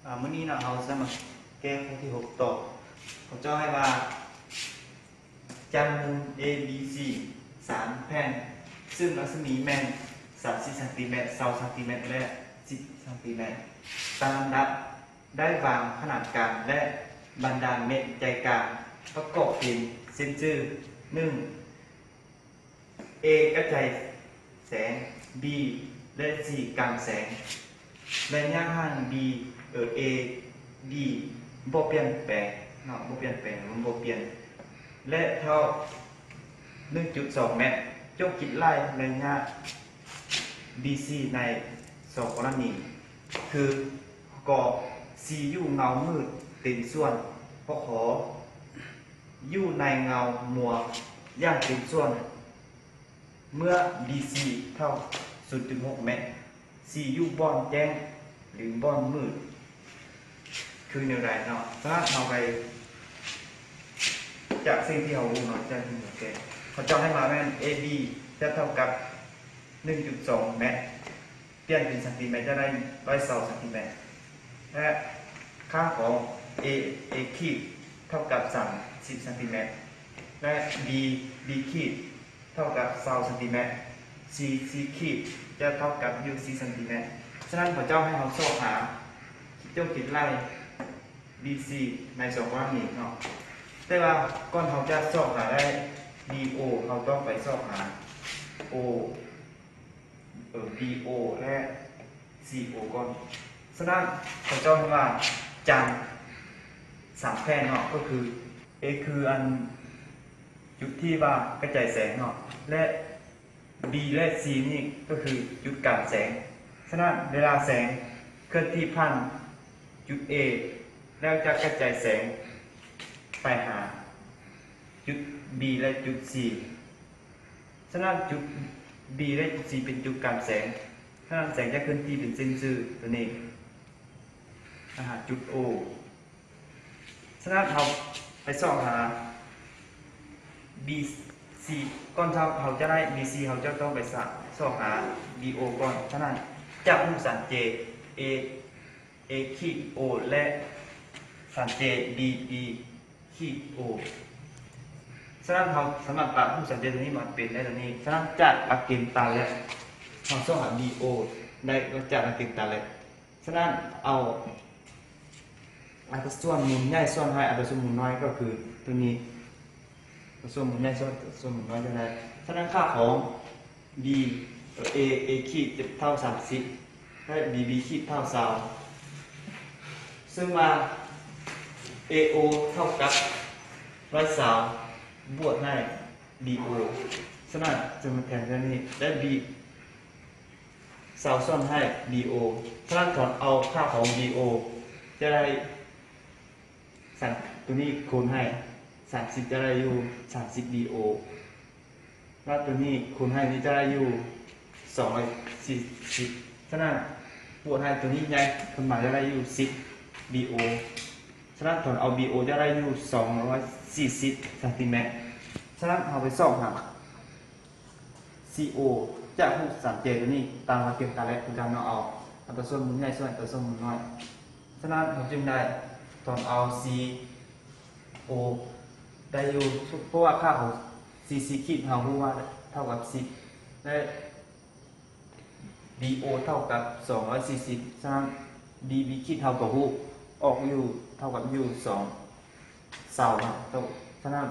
ອາ ມື້ນີ້ເນາະ ເຮົາຈະມາແກ້ຂໍ້ທີຫົກຕໍ່. ເຂົາເຈົ້າໃຫ້ວ່າ ຈັນໜຶ່ງ ເອ ບີ ຊີ ສາມແຜ່ນ ຊຶ່ງລັດສະໝີແມ່ນສາມສິບຊັງຕີແມັດ, ຊາວຊັງຕີແມັດ ແລະ ສິບຊັງຕີແມັດ ຕາມລຳດັບ ໄດ້ວາງຂະໜາດກາງ ແລະ ບັນດາເມັດໃຈກາງປະກອບເປັນເສັ້ນຈື່. ໜຶ່ງ ເອ ກະຈາຍແສງ, ບີ ແລະ ຊີ ການແສງ. ໄລຍະຫ່າງ ບີ ເອີ ເອ ບີ ບໍ່ປ່ຽນແປງເນາະ, ບໍ່ປ່ຽນແປງ ມັນບໍ່ປ່ຽນ ແລະ ເທົ່າ ໜຶ່ງຈຸດສອງແມັດ. ຈົ່ງຄິດໄລ່ໄລຍະ ບີ ຊີ ໃນສອງກໍລະນີ ຄື ກໍ ຊີ ຢູ່ເງົາມືດເຕັມສ່ວນ, ກໍ ຂໍ ຢູ່ໃນເງົາມົວຢ່າງເຕັມສ່ວນ. ເມື່ອ ບີ ຊີ ເທົ່າ ສູນຈຸດຫົກແມັດ, ຊີ ຢູ່ບ່ອນແຈ້ງ ຫຼື ບ່ອນມືດ ຄືແນວໃດເນາະ? ສະນັ້ນເຮົາໄປຈາກສິ່ງທີ່ເຮົາຮູ້ເນາະ, ຈາກທີ່ເຮົາແກ້ ເຂົາເຈົ້າໃຫ້ມາແມ່ນ ເອ ບີ ຈະເທົ່າກັບ ໜຶ່ງຈຸດສອງແມັດ, ປ່ຽນເປັນຊັງຕີແມັດຈະໄດ້ ຮ້ອຍຊາວຊັງຕີແມັດ ແລະ ຄ່າຂອງ ເອ ເອ ຂີດ ເທົ່າກັບ ສາມສິບຊັງຕີແມັດ ແລະ ບີ ບີ ຂີດ ເທົ່າກັບ ຊາວຊັງຕີແມັດ, ຊີ ຊີ ຂີດ ຈະເທົ່າກັບຢູ່ ສີ່ຊັງຕີແມັດ. ສະນັ້ນເຂົາເຈົ້າໃຫ້ເຮົາຊອກຫາ ຈົ່ງຄິດໄລ່ ບີ ຊີ ໃນສອງກ້ອນນີ້ເນາະ. ແຕ່ວ່າກ່ອນເຮົາຈະຊອກຫາໄດ້ ບີ ໂອ ເຮົາຕ້ອງໄປຊອກຫາ ໂອ ເອີ ບີ ໂອ ແລະ ຊີ ໂອ ກ່ອນ. ສະນັ້ນເຂົາເຈົ້າເອີ້ນວ່າ ຈັນສາມແຜ່ນເນາະ, ກໍຄື ເອ ຄືອັນຈຸດທີ່ວ່າກະຈາຍແສງເນາະ ແລະ ບີ ແລະ ຊີ ນີ້ກໍຄືຈຸດກາງແສງ. ສະນັ້ນເວລາແສງເຄື່ອນທີ່ຜ່ານຈຸດ ເອ ແລ້ວຈະກະຈາຍແສງໄປຫາຈຸດ ບີ ແລະ ຈຸດ ຊີ. ສະນັ້ນຈຸດ ບີ ແລະ ຈຸດ ຊີ ເປັນຈຸດກາງແສງ. ສະນັ້ນແສງຈະເຄື່ອນທີ່ເປັນເສັ້ນຊື່ຕົວນີ້ ມາຫາຈຸດ ໂອ. ສະນັ້ນເຮົາໄປຊອກຫາ ບີ ຊີ ກ່ອນເຮົາຈະໄດ້ ບີ ຊີ ເຮົາຈະຕ້ອງໄປຊອກຫາ ບີ ໂອ ກ່ອນ. ສະນັ້ນຈະຮູ້ສັນເຈ ເອ ເອ ຂີດ ໂອ ແລະ ສັນເຈ ບີ ບີ ຂີດ ໂອ. ສະນັ້ນເຮົາສາມາດປະຮູບສັນເຈຕົວນີ້ມາເປັນໄດ້ຕົວນີ້. ສະນັ້ນຈາກຫຼັກເກນຕາແລັບ ເຮົາຊອກຫາ ບີ ໂອ ໄດ້ຈາກຫຼັກເກນຕາແລັບ. ສະນັ້ນເອົາອັດຕາສ່ວນມູນໃຫຍ່ສ່ວນໃຫ້ອັດຕາສ່ວນມູນນ້ອຍ ກໍຄືຕົວນີ້ ອັດຕາສ່ວນມູນໃຫຍ່ສ່ວນ ສ່ວນມູນນ້ອຍຈະໄດ້. ສະນັ້ນຄ່າຂອງ ບີ ເອ ເອ ຂີດ ຈະເທົ່າ ສາມສິບ ແລະ ບີ ບີ ຂີດ ເທົ່າ ຊາວ ເຊິ່ງວ່າ ເອ ໂອ ເທົ່າກັບ ຮ້ອຍຊາວ ບວກໃຫ້ ບີ ໂອ. ສະນັ້ນຈະມາແທນຕົວນີ້ ແລະ ບີ ຊາວສ່ວນໃຫ້ ບີ ໂອ. ສະນັ້ນຖອນເອົາຄ່າຂອງ ບີ ໂອ ຈະໄດ້ ສາມ ຕົວນີ້ຄູນໃຫ້ ສາມສິບ ຈະໄດ້ຢູ່ ສາມສິບ ບີ ໂອ ແລະ ຕົວນີ້ຄູນໃຫ້ນີ້ຈະໄດ້ຢູ່ ສອງຮ້ອຍສີ່ສິບ. ສະນັ້ນບວກໃຫ້ຕົວນີ້ໃຫຍ່ຂຶ້ນມາຈະໄດ້ຢູ່ ສິບ ບີ ໂອ. ສະນັ້ນຖອນເອົາ ບີ ໂອ ຈະໄດ້ຢູ່ ສອງຮ້ອຍສີ່ສິບຊັງຕີແມັດ. ສະນັ້ນເຮົາໄປຊອກຫາ ຊີ ໂອ ຈະຮູ້ສັນເຈຕົວນີ້ຕາມຫຼັກເກນຕາແລັບຄືກັນເນາະ, ເອົາອັດຕາສ່ວນມູນໃຫຍ່ສ່ວນອັດຕາສ່ວນມູນນ້ອຍ. ສະນັ້ນເຮົາຈຶ່ງໄດ້ຖອນເອົາ ຊີ ໂອ ໄດ້ຢູ່ ເພາະວ່າຄ່າຂອງ ຊີ ຊີ ຂີດ ເຮົາຮູ້ວ່າເທົ່າກັບ ສິບ ແລະ ບີ ໂອ ເທົ່າກັບ ສອງຮ້ອຍສີ່ສິບ. ສະນັ້ນ ບີ ບີ ຂີດ ເຮົາກໍຮູ້ ອອກຢູ່ ເທົ່າກັບຢູ່ ສອງ ຊາວເນາະ. ສະນັ້ນ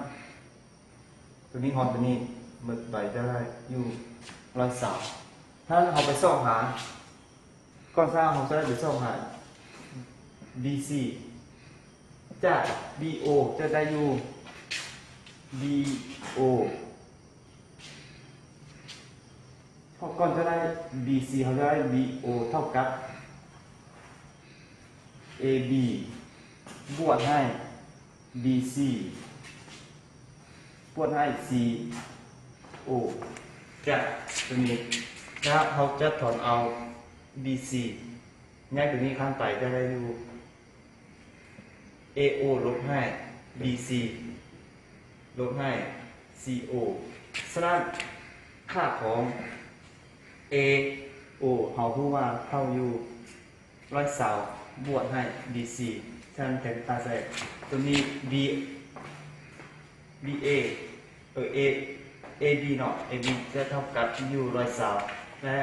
ຕົວນີ້ຮອດຕົວນີ້ໝົດໄປຈະໄດ້ຢູ່ ຮ້ອຍຊາວ. ຖ້າເຮົາໄປຊອກຫາ ກ່ອນຊາວເຮົາຈະໄດ້ໄປຊອກຫາ ບີ ຊີ ຈາກ ບີ ໂອ ຈະໄດ້ຢູ່ ບີ ໂອ ເພາະກ່ອນຈະໄດ້ ບີ ຊີ ເຮົາຈະໄດ້ ບີ ໂອ ເທົ່າກັບ ເອ ບີ ບວກໃຫ້ ບີ ຊີ ບວກໃຫ້ ຊີ ໂອ ຈາກຕົວນີ້ ແລ້ວເຮົາຈະຖອນເອົາ ບີ ຊີ ຍ້າຍຕົວນີ້ຂ້າມໄປຈະໄດ້ຢູ່ ເອ ໂອ ລົບໃຫ້ ບີ ຊີ ລົບໃຫ້ ຊີ ໂອ. ສະນັ້ນຄ່າຂອງ ເອ ໂອ ເຮົາຮູ້ວ່າເທົ່າຢູ່ ຮ້ອຍຊາວ ບວກໃຫ້ BC ສະນັ້ນເປັນຄ່າໃຊ້ຕົວນີ້ B BA ເອີ A AB ເນາະ AB ຈະເທົ່າກັບ U ຮ້ອຍຊາວ ແລະ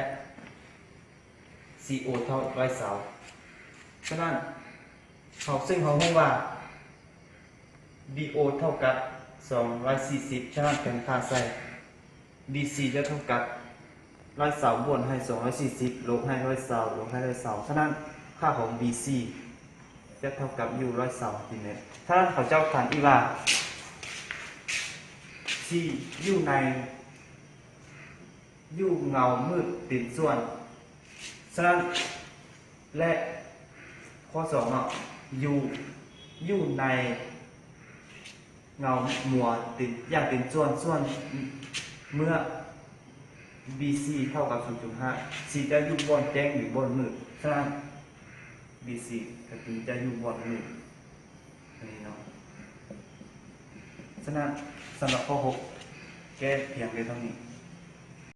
CO ເທົ່າຮ້ອຍຊາວ ສະນັ້ນເຮົາ ຊຶ່ງເຮົາຮູ້ວ່າ BO ເທົ່າກັບສອງຮ້ອຍສີ່ສິບ ສະນັ້ນເປັນຄ່າໃຊ້ BC ຈະເທົ່າກັບຮ້ອຍຊາວບວກໃຫ້ສອງຮ້ອຍສີ່ສິບ ລົບໃຫ້ຮ້ອຍຊາວ ລົບໃຫ້ຮ້ອຍຊາວ ສະນັ້ນຄ່າຂອງ BC ຈະເທົ່າກັບຢູ່ຮ້ອຍຊາວຊັງຕີແມັດ. ສະນັ້ນເຂົາເຈົ້າຖາມອີກວ່າ C ຢູ່ໃນ ຢູ່ເງົາມືດເຕັມສ່ວນ ສະນັ້ນ ແລະ ຂໍ້ສອງເນາະ ຢູ່ ຢູ່ໃນເງົາມົວເຕັມ ຢ່າງເຕັມສ່ວນ ສ່ວນເມື່ອ BC ເທົ່າກັບສູນຈຸດຫ້າ C ຈະຢູ່ບ່ອນແຈ້ງ ຫຼື ບ່ອນມືດ ສະນັ້ນ BC ກໍຄືຈະຢູ່ບ່ອນມືດ ອັນນີ້ເນາະ. ສະນັ້ນ ສຳລັບຂໍ້ຫົກ ແກ້ພຽງແຕ່ເທົ່ານີ້.